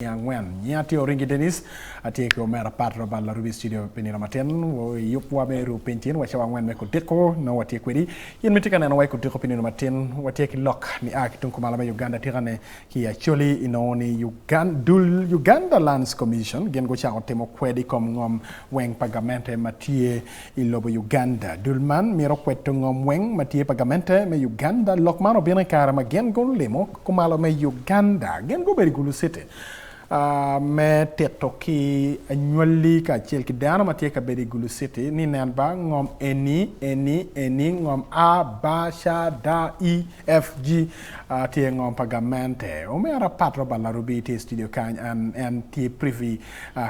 Angwen. Nyinga tye Oringi Denis, atye ki omera Pat Robert Larubi i studio pi nino matin. Yubwa me ruu piny tin wa cawa angwen me kudiko nongo watye kwedi. In ma itye ka nenowa i kudiko pi nino matin, watye ki lok nia ki tung kumalo me Uganda atikane ki i Acholi inongo ni dul Uganda Lands Commission gin gucako timo kwed i kom ngom weng pa gamente ma tye i lobo Uganda. Dul man mito kweto ngom weng ma tye pa gamente me Uganda. Lok man obino i kare ma gin gulimo kumalo me Uganda. Gin gubedo i Gulu City me tito ki anywali kacel ki dano ma tye ka bedo i Gulu City ni nen ba ngom eni, eni, eni, ngom A, B, C, D, E, F, G tye ngom pa gamente. Omera Pat Robert Larubi tye i studio kany en tye privy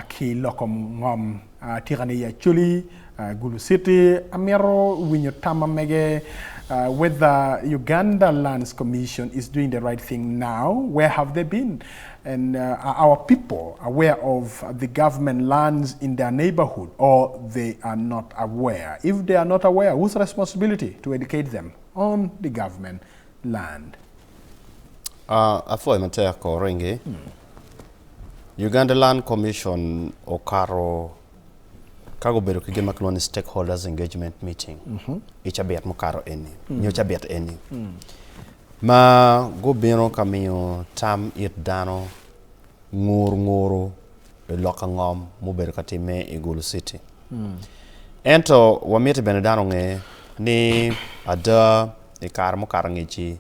ki loko ngom. Atika ni i Acholi, Gulu City, amito winyo tam ma mege whether Uganda Lands Commission is doing the right thing now, where have they been and are our people aware of the government lands in their neighborhood or they are not aware? If they are not aware, whose responsibility to educate them on the government land? Apwoyo matek Oringi. Uganda Land Commission okato ka gubedo ki gin ma kilwongo ni Stakeholders Engagement Meeting i cabit mukato eni nyo cabit eni ma gubino ka miyo tam it dano ngur nguru i lok angom mubedo ka timme i Gulu City. Ento wamiti bene dano onge ni ada i kare mukato angec-ci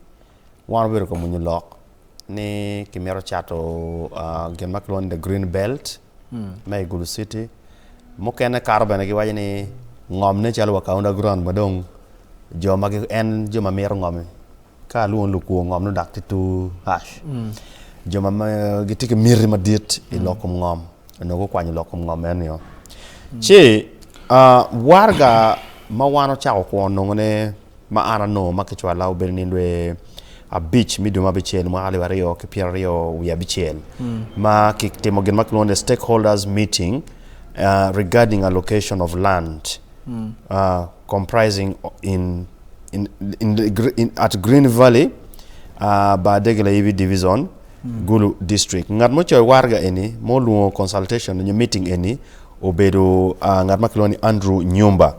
wan wabedo ka mwonyo lok ni kimito cato gin ma kilwongo ni the green belt me i Gulu city mukene kato bene giwaco ni ngom nen calo wa kaunda ground ma dong jo ma en jo ma mito ngom-mi ka alwongo ni lukwo ngom nongo dok tye too harsh jo ma gitye ki miti madit i lok kom ngom onongo gukwanyo lok kom ngom eno ci waraga ma wan ocako kwongo nongone ma an anongo ma kicwala obedo nino dwe abic me dwe me abicel mwaka alip aryo ki pyeraryo wiye abicel ma kitimo gin ma kilwongo ni stakeholders meeting regarding allocation of land comprising in at Green Valley bar Dege-Layibi Division Gulu District. Ngat ma ocoyo waraga eni ma olwongo consultation nyo meeting eni obedo ngat ma kilwongo ni Andrew Nyumba.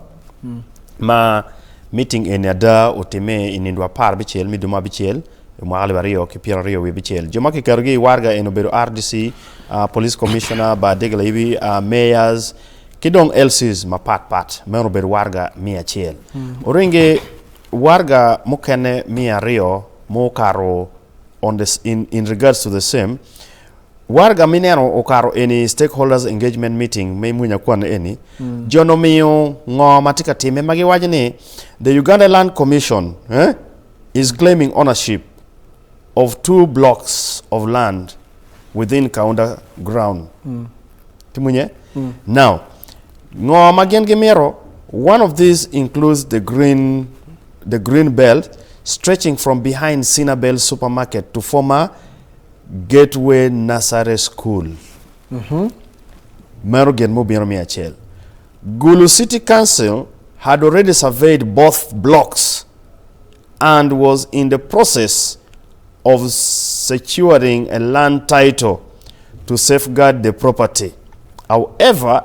Ma meeting eni ada otimme i nindo 16 me dwe me abicel i mwaka 2026. Jo ma kiketogi i waraga eni obedo RDC, Police Commissioner, Bar Dege Layibi, Mayors ki dong LCs mapat pat. Meno obedo waraga miya acel. Oringi waraga mukene 200 mukato on the, in, in regards to the same Waraga ma ineno okato eni Stakeholders Engagement Meeting me Mwinya Kwan eni, jo-ni omiyo ngo ma tye ka timme ma giwaco ni The Uganda Land Commission eh, is claiming ownership of two blocks of land within Kaunda ground. Tye mwinye? Now, ngo ma gin gimito? One of these includes the green, the green belt stretching from behind Sinabel supermarket to former Gateway Nursery School. Meno gin mubino me acel. Gulu City Council had already surveyed both blocks and was in the process of securing a land title to safeguard the property. However,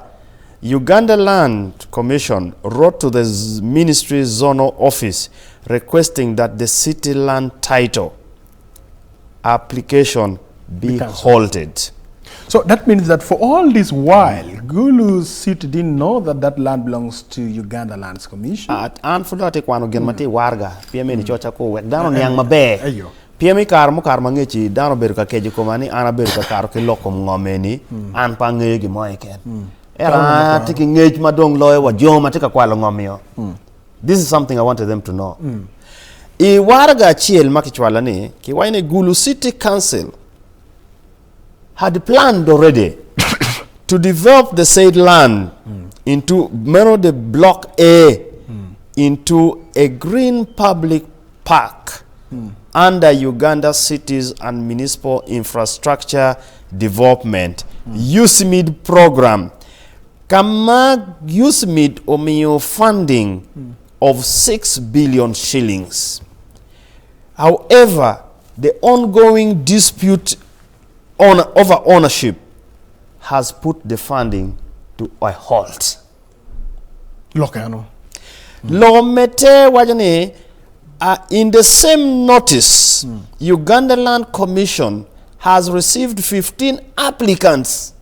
Uganda Land Commission wrote to the ministry zonal office requesting that the city land title application be halted. So that means that for all this while, Gulu City didn't know that that land belongs to Uganda Lands Commission. An pud dong atye kwano gin ma tye i warga pien meno coca ko wek dano oniang maber. Pien i kare mukato mangec-ci dano obedo ka keco i koma ni an abedo ka kato ki lok kom ngom eni an pe angeyo gin mo keken. Ento an atye ki ngec ma dong loyo wa jo ma tye ka kwalo ngom-mio. This is something I wanted them to know. I waraga acel ma kicwalo ni, kiwaco ni Gulu City Council had planned already to develop the said land into meno the block A into a green public park under Uganda Cities and Municipal Infrastructure Development, UCMID program. Ka ma USMID omiyo funding of 6 billion shillings. However, the ongoing dispute over ownership has put the funding to a halt. Lok eno. Lok omedde waco ni, In the same notice, Uganda Land Commission has received 15 applicants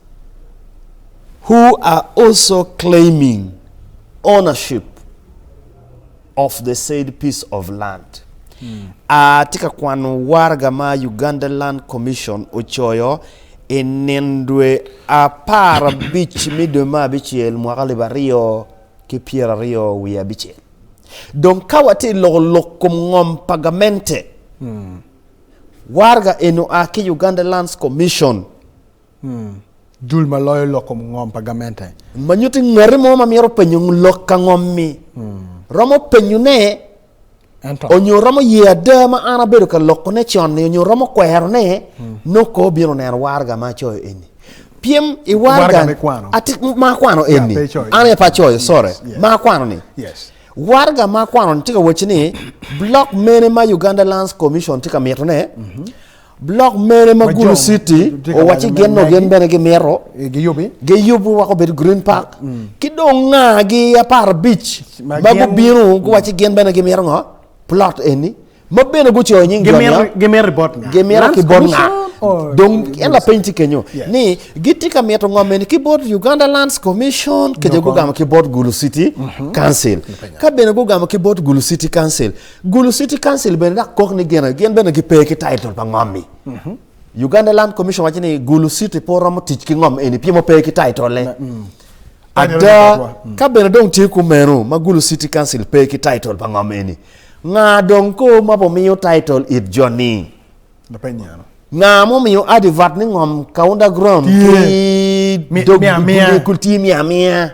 who are also claiming ownership of the said piece of land. Atye ka kwano waraga ma Uganda Land Commission ocoyo i nino dwe 15 me dwe me abicel mwaka 2025. Dong ka watye i loko lok kom ngom pa gamente, waraga eni oa ki Uganda Lands Commission. Dul ma loyo lok kom ngom pa gamente. Ma nyuto ngati mo ma mito penyo lok ka ngom-mi romo penyone onyo romo ye ada ma an abedo ka lokone con-ni onyo romo kwerone nongo ko obino oneno waraga ma acoyo eni. Pyem i waraga ma akwano eni, an aye pe acoyo, sorry, ma akwano-ni. Waraga ma akwano-ni tye ka wacci ni blok mene ma Uganda Lands Commission tye ka mitone, Blok mene ma Gulu City owacci gin nongo gin bene gimito giyubi wek obed green park ki dong ngagi 15 ma gubino guwacci gin bene gimito ngo plot eni ma bene gucoyo nying joni gimito ki bot nga dong en lapeny tye kenyo ni gitye ka mito ngom eni ki bot Uganda Lands Commission kece gugamo ki bot Gulu City Council ka bene gugamo ki bot Gulu City Council Gulu City Council bene dok kok ni gin gin bene gipe ki title pa ngom-mi. Uganda Land Commission waco ni Gulu City pe oromo tic ki ngom eni pien pe ki title-le. Ada, ka bene dong tye kumeno ma Gulu City Council pe ki title pa ngom eni, nga dong ko ma omiyo title it jo-ni? Nga mumiyo advert ni ngom Kaunda Ground ki dog gulu tye me amiya?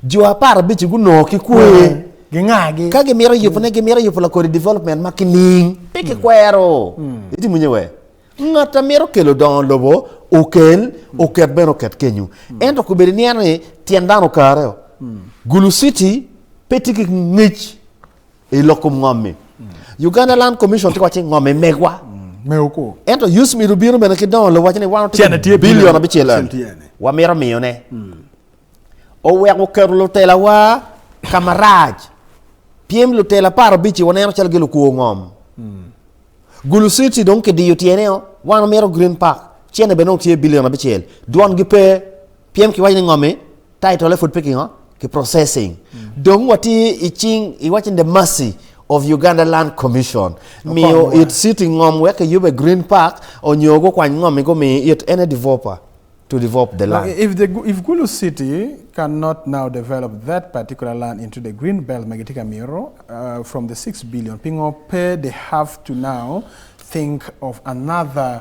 Jo aparabic gunongo ki kwe. Ka gimito yubone, gimito yubo lakodi development ma kining, pe kikwero. Itye winyo we? Ngat a mito kelo dongo lobo okel, oket bene oket kenyu. Ento kobedo niang ni tyen dano okare. Gulu City pe tye ki ngec I lok kom ngom-mi, Uganda Land Commission tye ka wacci ngom-mi megwa. Ento USMID obino bene ki dongo lobo waco ni wan watye ki bilion abicel eni wamito miyone. Oweko oketo lutelawa ka marac pien lutela aparabic-ci waneno calo gin lukwo ngom. Gulu City dong kidiyo tyene-o, wan wamito Green Park, cente bene dong tye bilion abicel, dwongi pe pien kiwaco ni ngom-mi Title pud pe kingo ki processing. Dong watye i cing iwaci the mercy of Uganda Land Commission. Miyo it city ngom wek kiyube green park onyo gukwany ngom-mi gumi it any developer to develop the land. If the if Gulu city cannot now develop that particular land into the green belt ma gitye ka mito from the 6 billion pingo pe they have to now think of another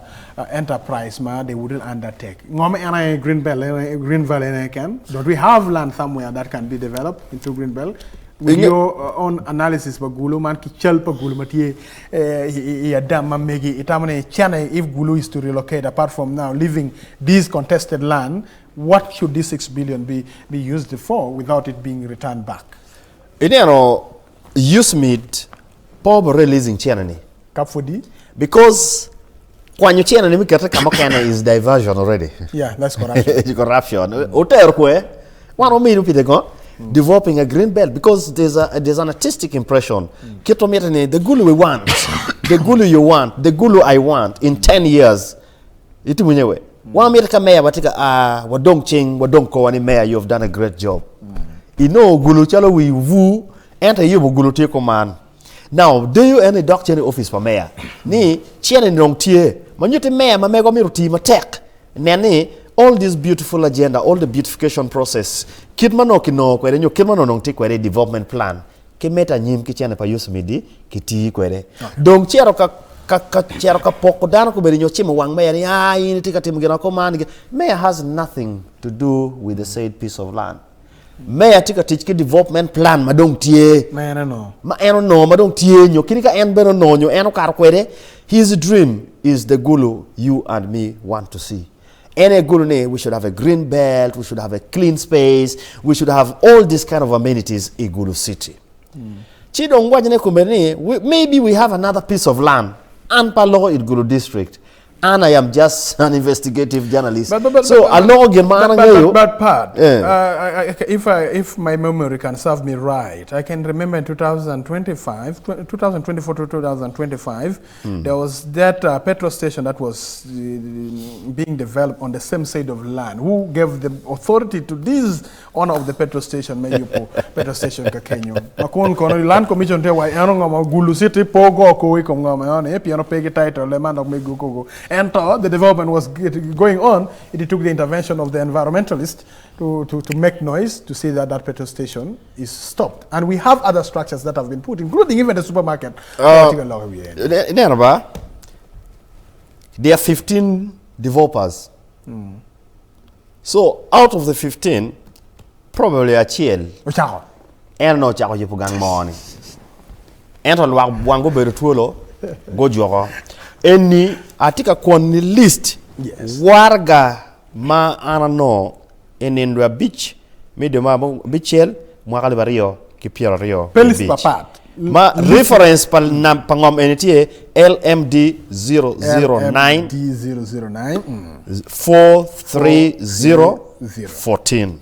enterprise ma they wouldn't undertake. Ngo ma en aye green belt ene, green valley ene keken? Don't we have land somewhere that can be developed into green belt? With your own analysis pa Gulu man ki cal pa Gulu ma tye i adam ma megi, itamo ni cene if Gulu is to relocate apart from now leaving this contested land, what should this 6 billion be, be used for without it being returned back? Ineno USMID pe obi releasing cene ni. Ka pudi. Because kwanyo cene ni me kete ka mukene is diversion already. Yeah, that's corruption. It's corruption. Otero kwe. Wan omido pite go. Developing a green belt because there's a there's an artistic impression. Kit omite ni the Gulu we want, the Gulu you want, the Gulu I want in 10 years. Iti winye we. Wan omite ka meya watye ka a wadong cing wadong kowa ni meya you have done a great job. Inongo Gulu calo wi vu ento iyubo Gulu tye kuman. Now, deyo en idok cen i opic pa meya ni cene-ni dong tye ma nyutti meya ma megwa myero oti matek nen ni all this beautiful agenda, all the beautification process kit ma nongo kinongo kwede nyo kit ma nongo dong tye kwede i development plan ki medde anyim ki cene pa USMID kiti kwede. Dong cito ka ka ka cito ka poko dano kobedo nyo cimo wang meya ni aa in itye ka timo gin ma kuman meya has nothing to do with the said piece of land. Meya tye ka tic ki development plan ma dong tye Ma en onongo. ma en onongo ma dong tye nyo kadi ka en bene onongo nyo en okato kwede his dream is the Gulu you and me want to see. En aye Gulu ni we should have a green belt, we should have a clean space, we should have all these kind of amenities i Gulu city. Ci dong waco ne komedi ni we, maybe we have another piece of land an pe aloko it Gulu district. An I am just an investigative journalist. But, but, but, So but, aloko gin ma an but, but, angeyo. but, Pat, Eh. if, if my memory can serve me right, I can remember in 2025, 2024 to 2025, there was that petrol station that was being developed on the same side of land. Who gave the authority to this owner of the petrol station, me yubo petrol station ka kenyo? Ma kun kono Land Commission te wa eno ngo ma Gulu City pogo ko i kom ngo ma yone, pieno pe ki title le man dok me go. Ento the development was going on. It took the intervention of the environmentalist to make noise to see that that petrol station is stopped. And we have other structures that have been put, including even the supermarket. Ineno ba, there are 15 developers. So out of the 15, probably acel Ocako. en onongo ocako yubo gang moo-ni. Ento lwak wang gubedo twolo, gujuko. Eni atye ka kwoni list Yes. waraga ma an anongo i nino abic me dwe me abicel mwaka alip 2025. Pe list papat. Ma reference pa nam pa ngom eni tye LMD 009 LMD 009 430 14.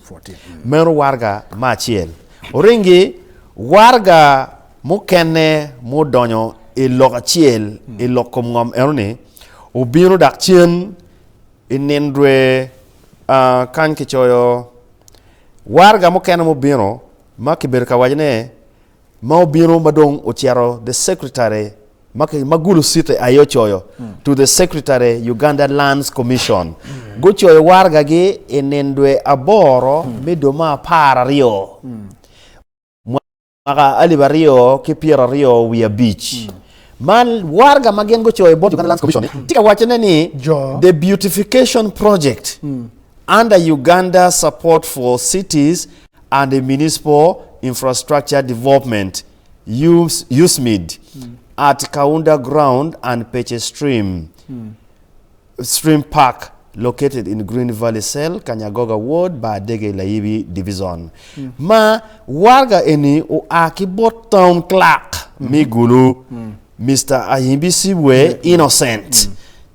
Meno waraga me acel. Oringi waraga mukene mudonyo i lok acel i lok kom ngom eno-ni obino dok cen i nin dwe kany kicoyo waraga mukene mubino ma kibedo ka wacone ma obino ma dong ocito the secretary ma ki ma Gulu City aye ocoyo to the secretary Uganda Lands Commission gucoyo waragagi i nin dwe aboro me dwe me 12 mwaka 2025. Man waraga ma gin gucoyo bot Uganda Lands Commission ni tye ka wacone ni the beautification project under Uganda Support for Cities and Municipal Infrastructure Development, USMID, at Kaunda Ground and Peche Stream, Stream Park located in Green Valley Cell, Kanyagoga Ward, Bardege Layibi Division. Ma waraga eni oa ki bot Town Clerk me Gulu, Mister Ahimbisibwe Innocent,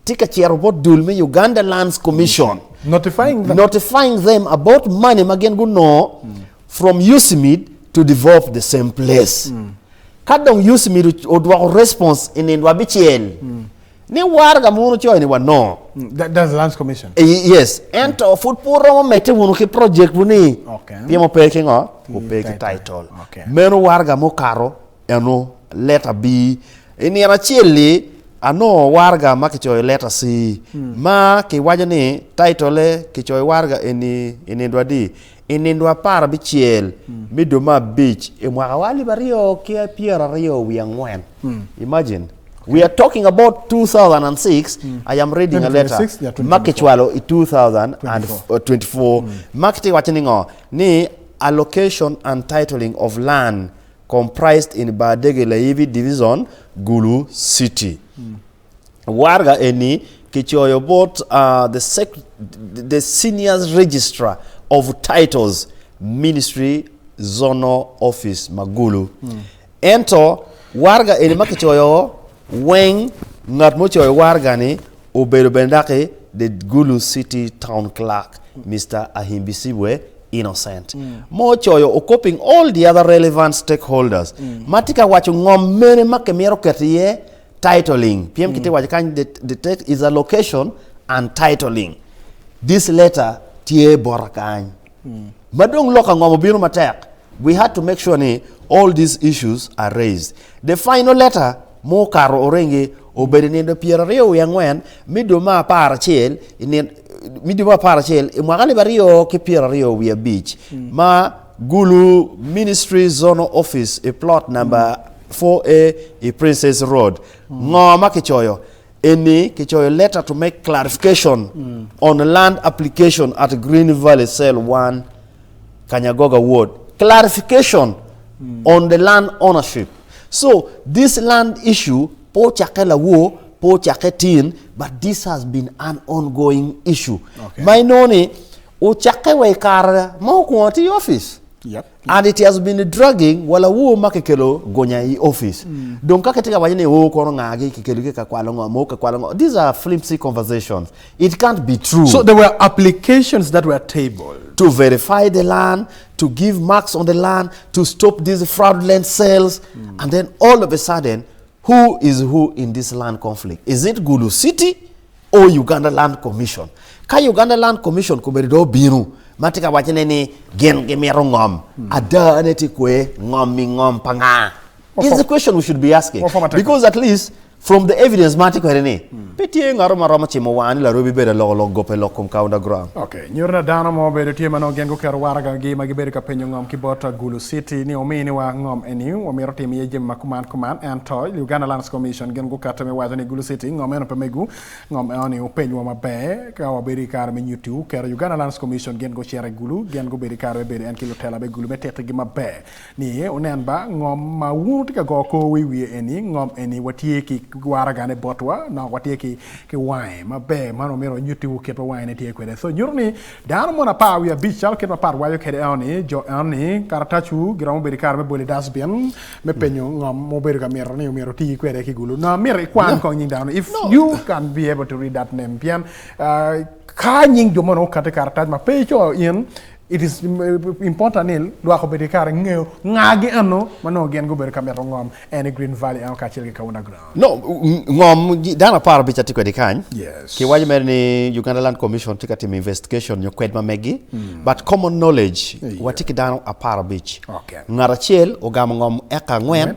tye ka cito bot dul me Uganda Lands Commission Notifying them. notifying them about money ma gin gunongo from USMID to develop the same place. Ka dong USMID odwoko response i nindo abicel ni waraga ma wun wucoyo ni wanongo. That, that's the Lands Commission. Yes, ento pud pe wuromo medde wunu ki project wu ni Okay. pien wupe ki ngo? Wupe ki title. title. Okay. Meno waraga mukato Eno leta B. I nino acel-li, anongo waraga ma kicoyo leta C ma kiwaco ni taitole kicoyo waraga eni i nindo adi? I nindo 16 me dwe me abic i mwaka wa 2024. Imagine. We are talking about 2006, I am reading a letter 2026, yeah, ma 2024. kicwalo i 2024 ma kitye ka waco ni ngo? Ni allocation and titling of land comprised in Bardege Layibi Division, Gulu City. Waraga eni kicoyo bot the Senior Registrar of Titles, Ministry Zonal Office ma Gulu. Ento waraga eni ma kicoyo weng ngat mucoyo waraga ni obedo bene daki the Gulu City Town Clerk, Mister Ahimbisibwe Innocent ma ocoyo ocoping all the other relevant stakeholders ma tye ka waco ngom mene ma kimito keto iye titling pien kitye waco kany the text is a location and titling this letter tye bota kany ma dong lok angom obino matek we had to make sure ni all these issues are raised the final letter mukato orenge obedo i nindo 24 me dwe me 11 i me dwe me 11 i mwaka 2025 ma Gulu Ministry Zonal Office i plot number 4A i Princess Road. Ngo ma kicoyo? Eni kicoyo letter to make clarification on land application at Green Valley Cell 1 Kanyagoga Ward. Clarification on the land ownership. So this land issue pe ocakke lawor, pe ocakke tin, but this has been an ongoing issue. Okay. Ma inongo ni ocakke wa i kare ma okwongo tye i office. Yep. And it has been dragging wa lawor ma kikelo gunya i office. Dong ka kitye ka waco ni oo kono ngagi kikelo ki ka kwalo ngom oo ka kwalo ngom. These are flimsy conversations. It can't be true. So there were applications that were tabled. To verify the land, to give marks on the land, to stop these fraudulent sales, and then all of a sudden, who is who in this land conflict? Is it Gulu City or Uganda Land Commission? Ka Uganda Land Commission kombeddi dong obino ma tye ka wacone ni gin gimito ngom, adane tye kwe ngom-mi ngom pa nga? It's the question we should be asking because at least from the evidence ma atye kwede ni pe tye ngat ma romo cimo wanga ni Larobi bedo aloko lok gope lok kom Kaunda Ground. Ok, nyuto ni dano mo obedo tye ma nongo gin guketo waragagi ma gibedo ka penyo ngom ki bot Gulu City ni ominiwa ngom eni wamito timo iye jami ma kuman kuman ento Uganda Lands Commission gin gukato me waco ni Gulu City ngom eno pe megu ngom eno ni wupenywa maber ka wabedo i kare me nyutiwu keto Uganda Lands Commission gin gucito i Gulu gin gubedo i kare me bedo en ki lutela me Gulu me titigi maber Ni wunen ba, ngom ma wun wutye ka go korwu i wiye eni, ngom eni watye ki waragane botwa, dok watye ki ki wange maber ma onongo myero wanyuttiwu kit ma wangene tye kwede. So nyuto ni dano mono 15 calo kit ma Pat waco kwede eno ni, jo eno ni karatacwu giromo bedo i kare me bolo i dustbin me penyo ngom ma wubedo ka mito ni myero wuti kwede ki gulu. Nongo amito ikwan kong nying dano if you can be able to read that name pien ka nying jo mono okati i karatac ma pe icoyo in It is important ni lwak obedo ki kare ngeyo nga gi eno ma nongo gin gubedo ka mito ngom en i Green Valley eno kacel ki Kaunda Ground. No, ngom dano 15 atye kwede kany. Yes. Kiwaco mere ni Uganda Land Commission tye ka timo investigation nyo kwed ma megi. But common knowledge, watye ki dano 15. Okay. Ngat acel ogamo ngom eka angwen.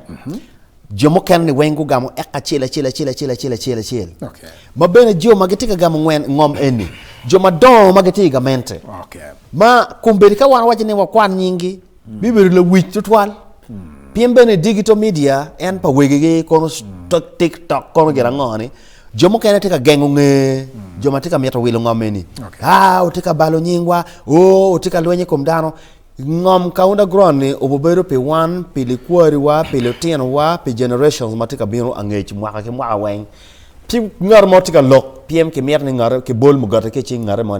Jo mukene-ni weng gugamo eka acel acel acel acel acel acel acel. Okay. Ma bene jo ma gitye ka gamo ngwen ngom eni, jo madongo ma gitye i gamente. Okay. Ma kombeddi ka wan waco ni wakwan nyinggi, bibedo lawic tutwal. Pien bene digital media en pa wegigi kono TikTok kono gin ango ni, jo mukene tye ka gengo nge jo ma tye ka mito wilo ngom eni. Okay. Ah, wutye ka balo nyingwa, oh, wutye ka lweny i kom dano. Ngom Kaunda Ground ni obubedo pi wan, pi likwariwa, pi lutinowa, pi generations ma tye ka bino angec mwaka ki mwaka weng. Ci ngat mo tye ka lok pyem ki mito ni ngate ki bol mugati ki i cing ngate moni.